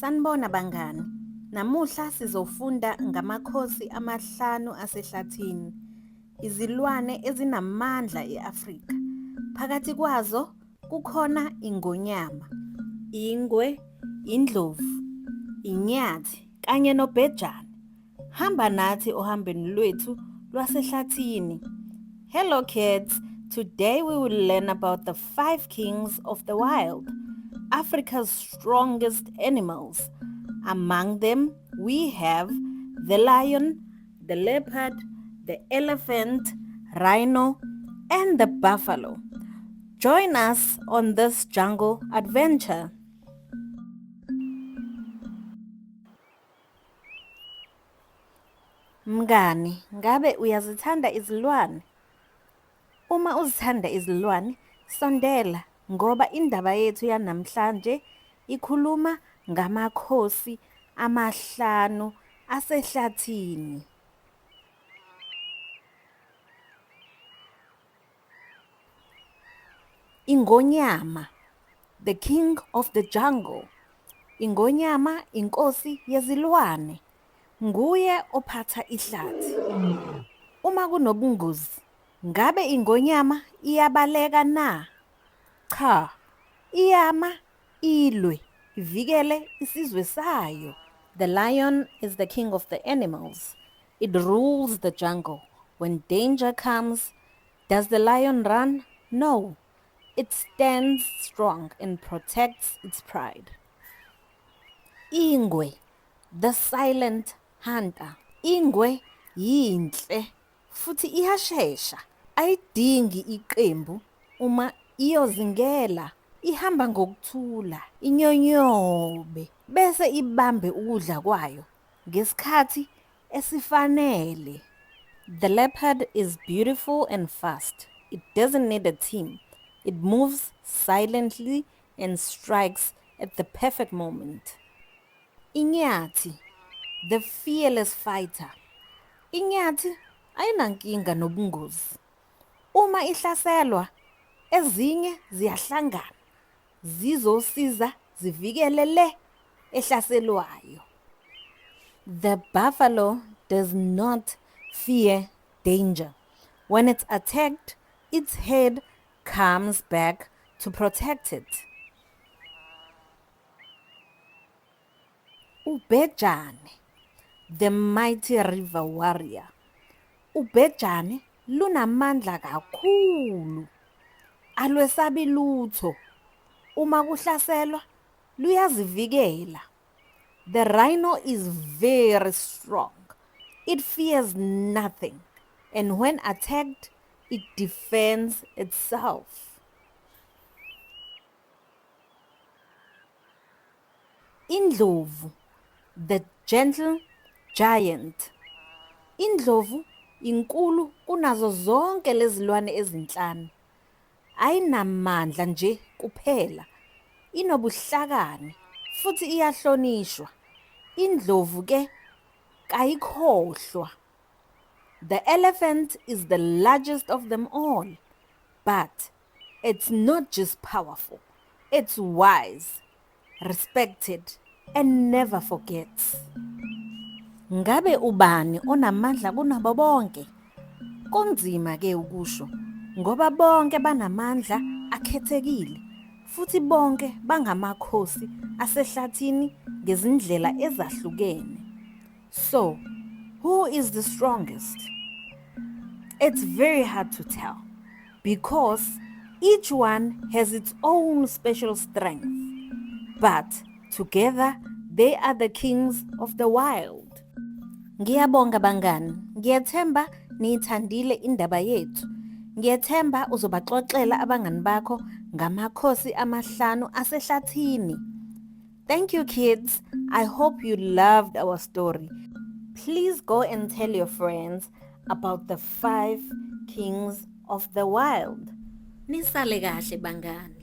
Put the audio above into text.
Sanibona bangani. Namuhla sizofunda ngamakhosi amahlanu asehlathini, izilwane ezinamandla e-Afrika. Phakathi kwazo kukhona ingonyama, ingwe, indlovu, inyathi kanye nobhejane. Hamba nathi ohambweni lwethu lwasehlathini. Hello kids, today we will learn about the five kings of the wild, Africa's strongest animals. Among them we have the lion, the leopard, the elephant, rhino, and the buffalo. Join us on this jungle adventure. Mngani, ngabe uyazithanda izilwane? Uma uzithanda izilwane, sondela ngoba indaba yethu yanamhlanje ikhuluma ngamakhosi amahlanu asehlathini. Ingonyama, the king of the jungle. Ingonyama inkosi yezilwane. Nguye ophatha ihlathi. Uma kunobungozi, ngabe ingonyama iyabaleka na? Cha, iyama ilwe, ivikele isizwe sayo. The lion is the king of the animals. It rules the jungle. When danger comes, does the lion run? No. It stands strong and protects its pride. Ingwe, the silent hunter. Ingwe yinhle futhi iyashesha. Ayidingi iqembu uma iyozingela. Ihamba ngokuthula, inyonyobe bese ibambe ukudla kwayo ngesikhathi esifanele. The leopard is beautiful and fast. It doesn't need a team. It moves silently and strikes at the perfect moment. Inyathi, the fearless fighter. Inyathi ayinankinga nobungozi. Uma ihlaselwa, ezinye ziyahlangana zizosiza zivikele le ehlaselwayo. The buffalo does not fear danger. When it's attacked, its head comes back to protect it. Ubhejane, the mighty river warrior. Ubhejane lunamandla kakhulu. Alwesabi lutho. Uma kuhlaselwa, luyazivikela. The rhino is very strong. It fears nothing. And when attacked, it defends itself. Indlovu, the gentle giant. Indlovu inkulu kunazo zonke lezilwane ezinhlanu. Ayinamandla nje kuphela, inobuhlakani futhi iyahlonishwa. Indlovu ke kayikhohlwa. The elephant is the largest of them all, but it's not just powerful, it's wise, respected, and never forgets. Ngabe ubani onamandla kunabo bonke? Kunzima ke ukusho ngoba bonke banamandla akhethekile futhi bonke bangamakhosi asehlathini ngezindlela ezahlukene. So, who is the strongest? It's very hard to tell because each one has its own special strength. But together, they are the kings of the wild. Ngiyabonga bangani. Ngiyethemba niyithandile indaba yethu. Ngiyethemba uzobaxoxela abangani bakho ngamakhosi amahlanu asehlathini. Thank you kids. I hope you loved our story. Please go and tell your friends about the five kings of the wild. Nisale kahle bangani.